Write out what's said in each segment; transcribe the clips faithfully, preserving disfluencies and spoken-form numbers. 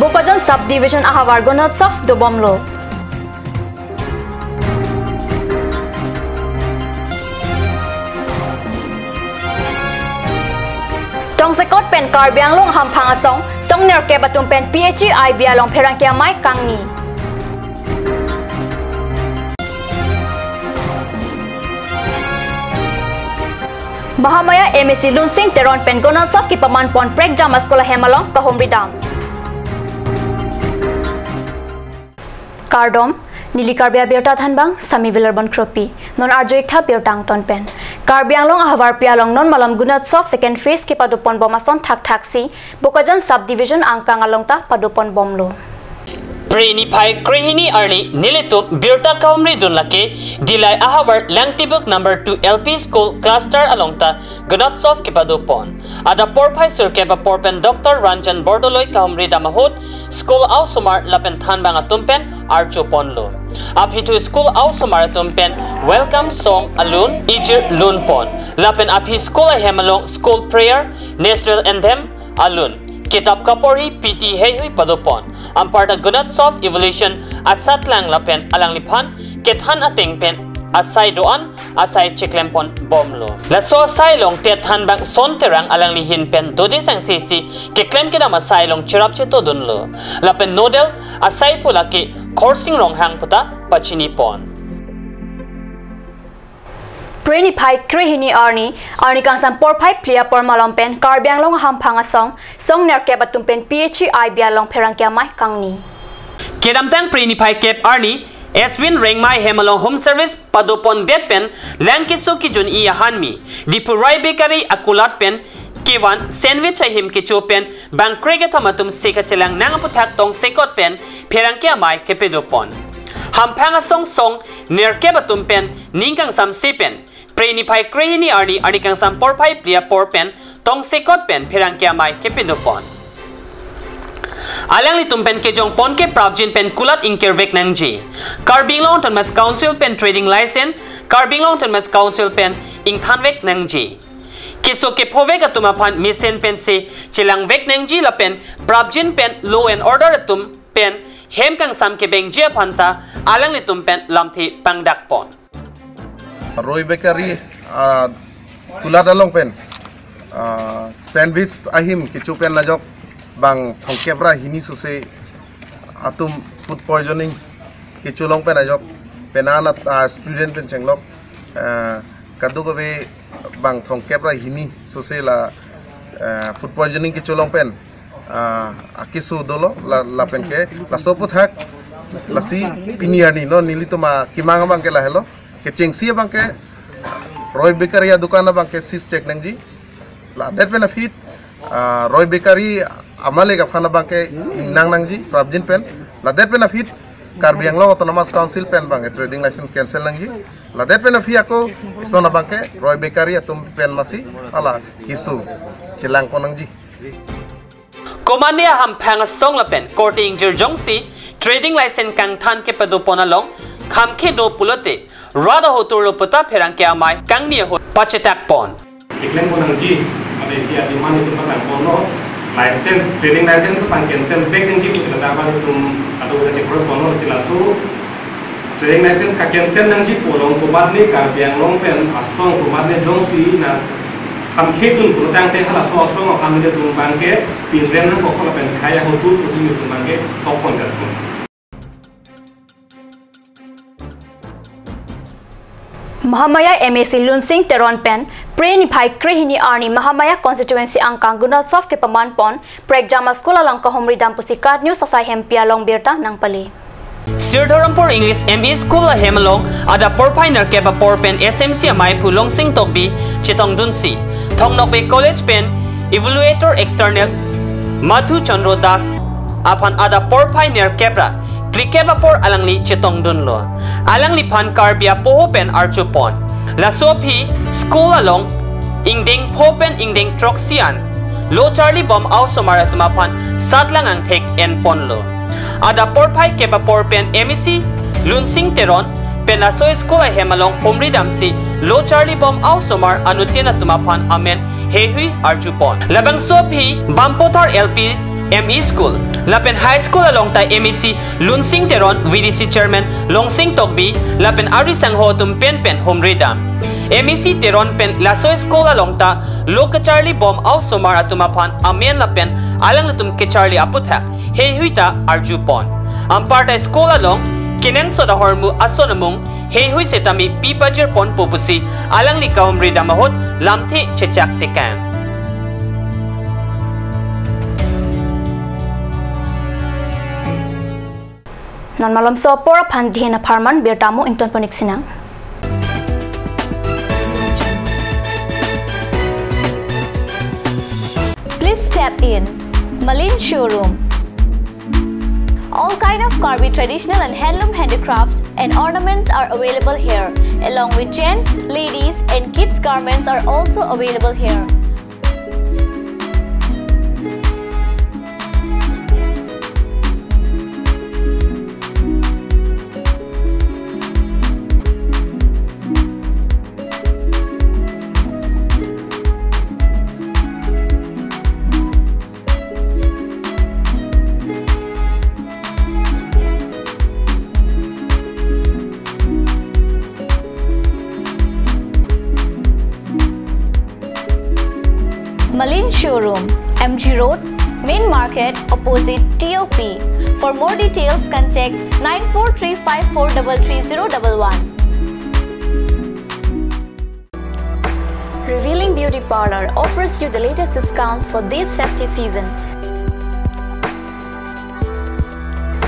Bokajan Subdivision ahavar Gunotsav dobomlo. Tongsekot pen Karbi Anglong ahamphang asong, song nerkep atum pen P H E I B along pherangke amei kangni. Mahamaya M A C Lunsing Teron pen Gunotsav kepamanpon Prekjama School ahem along kahumridam. Kardom, neli Karbi Abirta thanbang, Sami Vilarbon Kropi. Non arju-ik tha birta angton pen. Karbi Anglong ahavarpi along non malom Gunotsav second phase kepadoponbom ason thakthaksi, Bokajan Subdivision angkang along ta padoponbomlo. Phre niphai krehini arni nelitum birta kahumridun lake Dillai ahavar Langtibuk number two L P School cluster along ta Gunotsav kepadopon. Adap porphai sirkep apor pen Doctor Ranjan Bordoloi kahumridam ahut, school a-osomar lapen thanbang atum pen arjuponlo. Aphi thu school a-osomar atum pen welcome song alun ijir lunpon. Lapen aphi school ahem along school prayer, national anthem alun, kitap kaporhi, P T heihui padopon. Anparta Gunotsav evaluation atsatlang lapen alangliphan kethan ateng pen asai do-an asai cheklemponbomlo. Laso asai along tet thanbang Son Terang alangli ahin pen dode sangse si keklem kedam asai along cherap chetodunlo. Lapen nodal asai pu lake Khorsing Ronghang puta pachinipon. Phre niphai krehini arni, arni kangsam porphai phli apor malom pen Karbi Anglong ahamphang asong, song nerkep atum pen P H E I B along pherangke amei kangni. Kedamtang phre niphai kep arni, Eswin Rengmai ahem along home service padopondet pen lang keso kejun-i ahanmi, Diphu Roy Bakery akulat pen kevan sandwich ahim kecho pen bang krekethom atum se kachelang nang aputhak Tongsekot pen pherangke amei kepadopon. Hamphang asong song nerkep atum pen ning kangsamse pen phre niphai krehini arni, arni kangsam porphai phli apor pen Tongsekot pen pherangke amei kepadopon. Alanglitum pen kejongpon ke prapjin pen kulat ingkirvek nangji. Karbi Anglong Autonomous Council pen trading license, Karbi Anglong Autonomous Council pen ingthanvek nangji. Keso kephovek atum aphan mesen pensi chelangvek nangji lapen prapjin pen law and order atum pen hem kangsam kebengji aphan ta alanglitum pen lamthe pangdakpon. Roy Bakery, ah, kulat along pen, ah, sandwich ahim kecho pen ajok bang thomkep ra hini sose atum food poisoning kecholong pen ajok penang anat, ah, student pen chenglok, ah, kadokave bang thomkep ra hini sose la, ah, food poisoning kecholong pen, ah, akeso dolo la, lapen ke laso aputhak lasi pini arni non nelitum akemang abang ke lahelo, kechengsi abang ke Roy Bakery adukan abang ke seize chek nangji. Ladet pen aphi, ah, Roy Bakery amalik aphan abang ke ingnang nangji prapjin pen. Ladet pen aphi Karbi Anglong Autonomous Council pen abang ke trading license cancel nangji. Ladet pen aphi ako ison abang ke Roy Bakery atum pen masi hala keso chelangpon nangji. Komatne ahamphang asong lapen korte ingjir jongsi trading license kangthan kepadopon along khamkhe do pulote rat ahotur lo puta pherangke amei kangni ahut pachetakpon. Keklempon nangji, ade isi a-demand itum patangponlo, license, trading license pang cancel vek nangji pusi ladak abang itum atu kita chekroi ponlo, si laso trading license ka-cancel nangji pu along komatne Karbi Anglong pen asong komatne jongsi nangkhamkhedun pulo tangte halaso asong aphan nelitum abang ke pinrem nangkok lapen khei ahotur pusi nelitum abang ke tokpon jatpon. Mahamaya M A C Lunsing Teron pen, Phre niphai krehini arni Mahamaya constituency angkang Gunotsav kepamanpon, Prekjama School along kahumridam pusi KAT News asai hempi along birta nangpale. Sirdharampur English M E School ahem along adap porphai nerkep apor pen S M C amei phu Longsing Tokbi chetongdunsi, Thong Nokbe College pen evaluator external Madhu Chandra Das aphan adap porphai nerkep ra phlikep apor alangli chetongdunlo. Alangliphan Karbi apoho pen arjupon. Laso aphi school along ingdeng pho pen ingdeng throksi an lo charlibom a-osomar atum aphan satlang angthek enponlo. Adap porphai kep apor pen M A C Lunsing Teron pen laso school ahem along humridamsi lo charlibom a-osomar anuttin atum aphan amen heihui arjupon. Labangso aphi Bampothar L P M E School, Lapen High School along ta M A C Lunsing Teron, V D C Chairman Longsing Tokbi, lapen ari sangho atum pen pen humri dam. M A C Teron pen laso school along ta lo kacharli bom a-osomar atum aphan amen lapen alanglitum kacharli aputhak heihui ta arjupon. Anparta school along kenangsot ahormu ason amung heihui setame pi pajirponpo pusi alangli kahumri dam ahut lamthe chechak tekang. Non malomso apor aphan dihen apharman birta mo ingtonpon-ik sinang. Please step in. Malin Showroom. All kind of Karbi traditional and handloom handicrafts and ornaments are available here, along with gents, ladies, and kids garments are also available here. Malin Showroom, M G Road, Main Market, opposite T L P. For more details, contact nine four three five four double three zero double one. Revealing Beauty Parlor offers you the latest discounts for this festive season.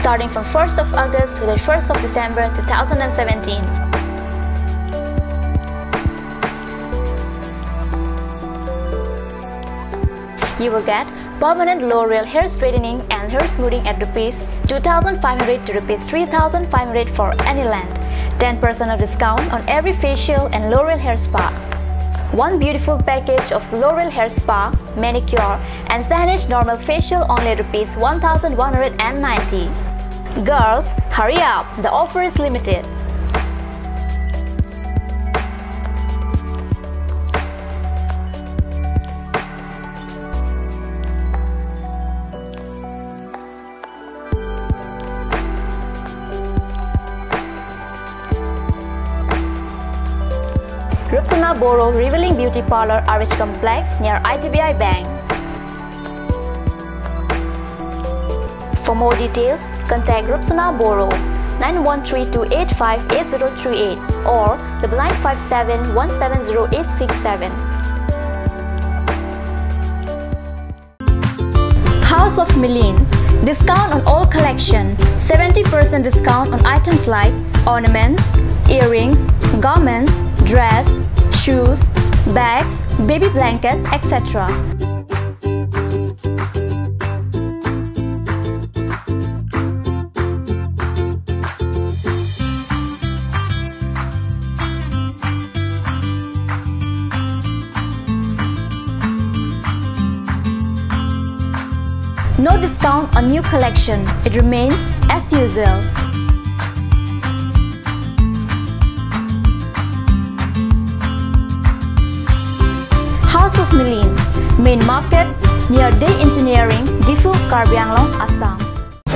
Starting from first of August to the first of December two thousand and seventeen. You will get permanent L'Oreal hair straightening and hair smoothing at rupees two thousand five hundred to rupees three thousand five hundred for any length. Ten percent of discount on every facial and L'Oreal hair spa. One beautiful package of L'Oreal hair spa, manicure, and Saneesh normal facial only rupees one thousand one hundred and ninety. Girls, hurry up! The offer is limited. Rupsona Boro Revealing Beauty Parlor, R H Complex, near I D B I Bank. For more details, contact Rupsona Boro, nine one three two eight five eight zero three eight or double nine five seven one seven zero eight six seven. House of Milin, discount on all collection, seventy percent discount on items like ornaments, earrings, garments, dress, shoes, bags, baby blanket, et cetera. No discount on new collection. It remains as usual. House of Milin, Main Market, near Dey Engineering, Diphu, Karbi Anglong, Assam.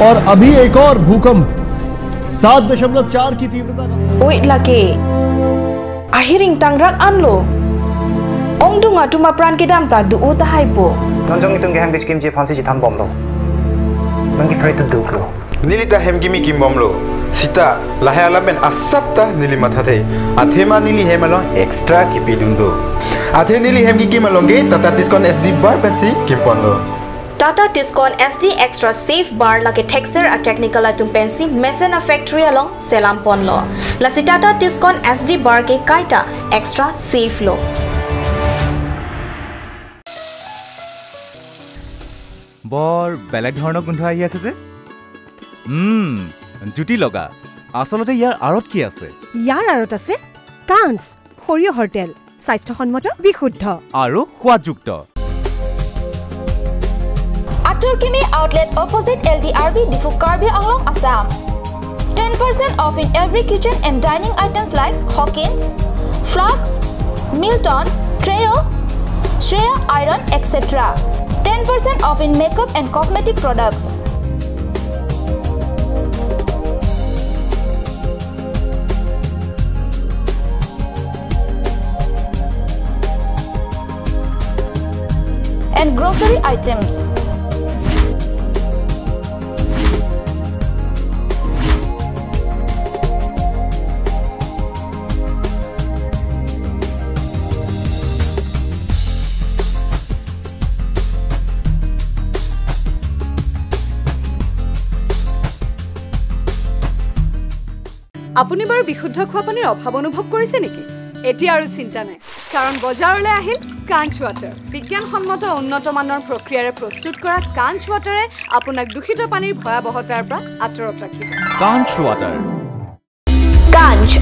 और अभी एक और भूकंप सात दशमलव चार की तीव्रता का। Oi lake. Ahiring tangrak anlo. Ongdung atum apran kedam ta do-o tahai po. Non jong itum ke hem kechikimji aphansi chethan bomlo. Non ke pray to duklo. Neli ta hem kimi kim bomlo. Sita, lahai alam pen asap ta neli mathathe. Athema neli hem along extra kipidun do. Athe neli hem kikim along ke Tata Tiscon S D bar pensi kimponlo. Tata Tiscon S D Extra Safe Bar lake thekser a-technical atum pensi mesen a-factory along selam ponlo. Lasi Tata Tiscon S D bar ke kaita extra safe lo. বৰ বেলেগ ধৰণৰ গোন্ধ আহি আছে যে। উম, জুতি লগা। আচলতে ইয়াৰ আঁৰত কি আছে? ইয়াৰ আঁৰত আছে কাঞ্চ, সৰিয়হৰ তেল, স্বাস্থ্যসন্মত, বিশুদ্ধ। আৰু সোৱাদযুক্ত। Atur Kimi Outlet, opposite L D R B, Diphu, Karbi Anglong, Assam. Ten percent off in every kitchen and dining items like Hawkins, flasks, Milton, Trio, Shreya iron, et cetera. Ten percent off in makeup and cosmetic products. Grocery items. আপুনি বাৰু বিশুদ্ধ খোৱা পানীৰ অভাৱ অনুভৱ কৰিছে নেকি? এতিয়া আৰু চিন্তা নাই, কাৰণ বজাৰলৈ আহিল কাঞ্চ ৱাটাৰ। বিজ্ঞানসন্মত উন্নত মানৰ প্ৰক্ৰিয়াৰে প্ৰস্তুত কৰা কাঞ্চ ৱাটাৰে আপোনাক দূষিত পানীৰ ভয়াৱহতাৰ পৰা আঁতৰত ৰাখিব। Kanch Water. Kanch,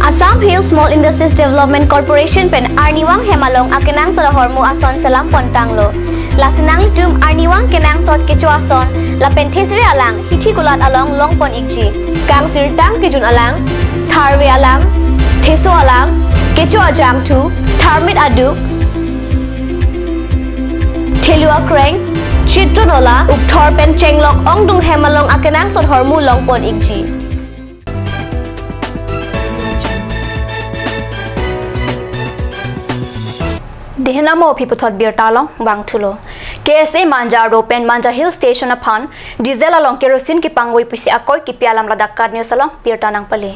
Assam Hill Small Industries Development Corporation pen arnivang hem along akenangsot ahormu ason selam pontanglo. Lasi nanglitum arnivang kenangsot kecho ason lapen thesere alang hithi kulat along longpon ikji. Kangsirtang kejun alang, tharve alang, theso alang, kecho ajangthu, tharmit aduk, thelu akreng, chitro nola, ukthor pen chenglok ongdung hem along akenangsot ahormu longpon ikji. Dehenamo aphi puthot birta along vangthulo. K S A Manja aro pen Manja Hill Station aphan diesel along kerosene kepangvoi pusi akoi kipi alam ladak KAT News along birta nangpale.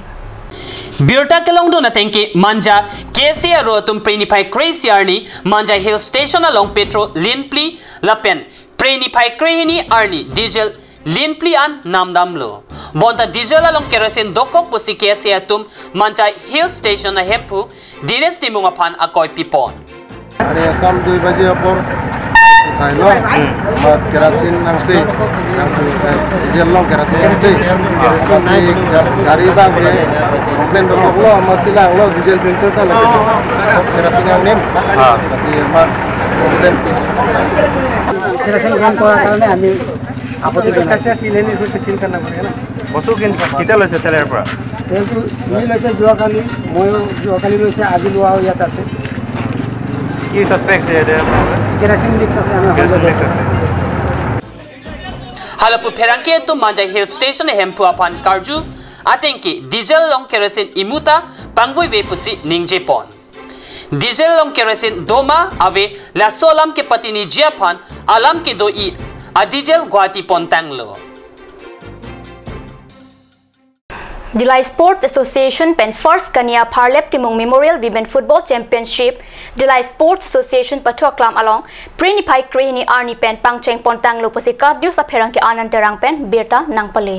Birta kelongdun atengke Manja K S A aro atum Phre niphai kre-isi arni Manja Hill Station along petrol lin phli lapen Phre niphai krehini arni diesel lin phli an namdamlo. Bonta diesel along kerosene dokok pusi K S A atum Manja Hill Station ahemphu Dinesh Timung aphan akoi pipon. Ani Assam dui baji apor thailo, mat kerosene nangsi, nang diesel along kerosene nangsi. Masi ga-, gari abang ke complain dokoklo, masi langlo, diesel filter ta lagi. Kerosene angnim. Ha. Masi mat complain. Kerosene গ্ৰহণ কৰাৰ কাৰণে আমি আপত্তি জনাইছোঁ। বস্তু কিন-, কেতিয়া লৈছে তেলৰ পৰা? তেলটো সি লৈছে যোৱাকালি, ময়ো যোৱাকালি লৈছে, আজি লোৱাও ইয়াত আছে। কি ছাছপেক্ট আছে ইয়াতে? কেৰাচিন মিক্স আছে, আমি সন্দেহ কৰিছোঁ। Halapu pherangke atum Manja Hill Station ahemphu aphan karju atengke diesel along kerosene imuta pangvoive pusi ningjepon. Diesel along kerosene doma ave laso alam kepatiniji aphan alam kedo-i adiesel Guwahati pontanglo. Dillai Sports Association pen First Kania Pharlep Timung Memorial Women Football Championship Dillai Sports Association pathu aklam along Phre niphai krehini arni pen pangcheng pontanglo pusi KAT News apherangke Anand Terang pen birta nangpale.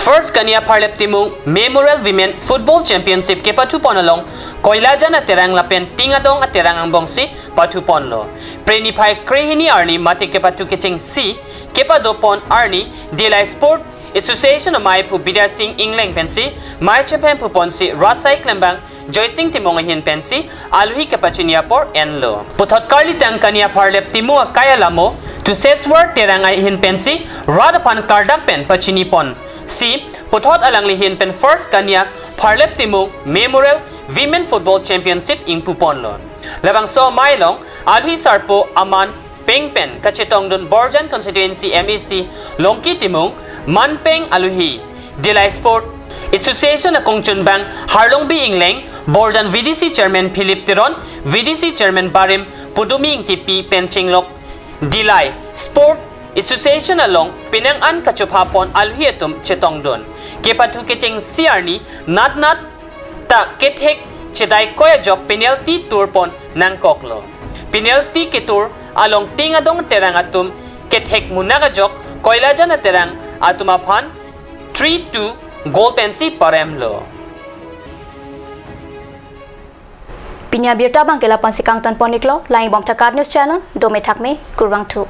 First Kania Pharlep Timung Memorial Women Football Championship kepathupon along Koilajan Aterang lapen Tingadong Aterang angbongsi pathuponlo. Phre niphai krehini arni mate kepathu kechengsi kepadopon arni Dillai Sport Association amaiphu Bidya Sing Engleng pensi mei chephem puponsi rat sai klembang Joysing Timung ahin pensi alohi kepachini apor enlo. Puthot karlitang Kania Pharlep Timung akai alamo Tuseswar Terang ahin pensi rat aphan kardom pen pachiniponsi puthot alangli ahin pen First Kania Pharlep Timung Memorial Women Football Championship ingpuponlo. Labangso amei along alohi sarpo aman peng pen kachetongdun Borjan Constituency M A C Longki Timung, manpeng alohi Dillai Sport Association akongchunbang Harlongbi Engleng, Borjan V D C Chairman Philip Teron, V D C Chairman Barim Pudumi Ingtipi pen chenglok Dillai Sport Association along penang an kachophapon alohi atum chetongdun. Kepathu kechengsi arni natnat ta kethek chedai koi ajok penalty turpon nangkoklo. Penalty ketur along Tingadong Terang atum kethek munak ajok Koilajan Aterang atum aphan three two goal pensi paremlo. Pini abirta abangke lapu-ansi kangtonpon iklo, langbomtha KAT News Channel, dome thakme, kurvangthu.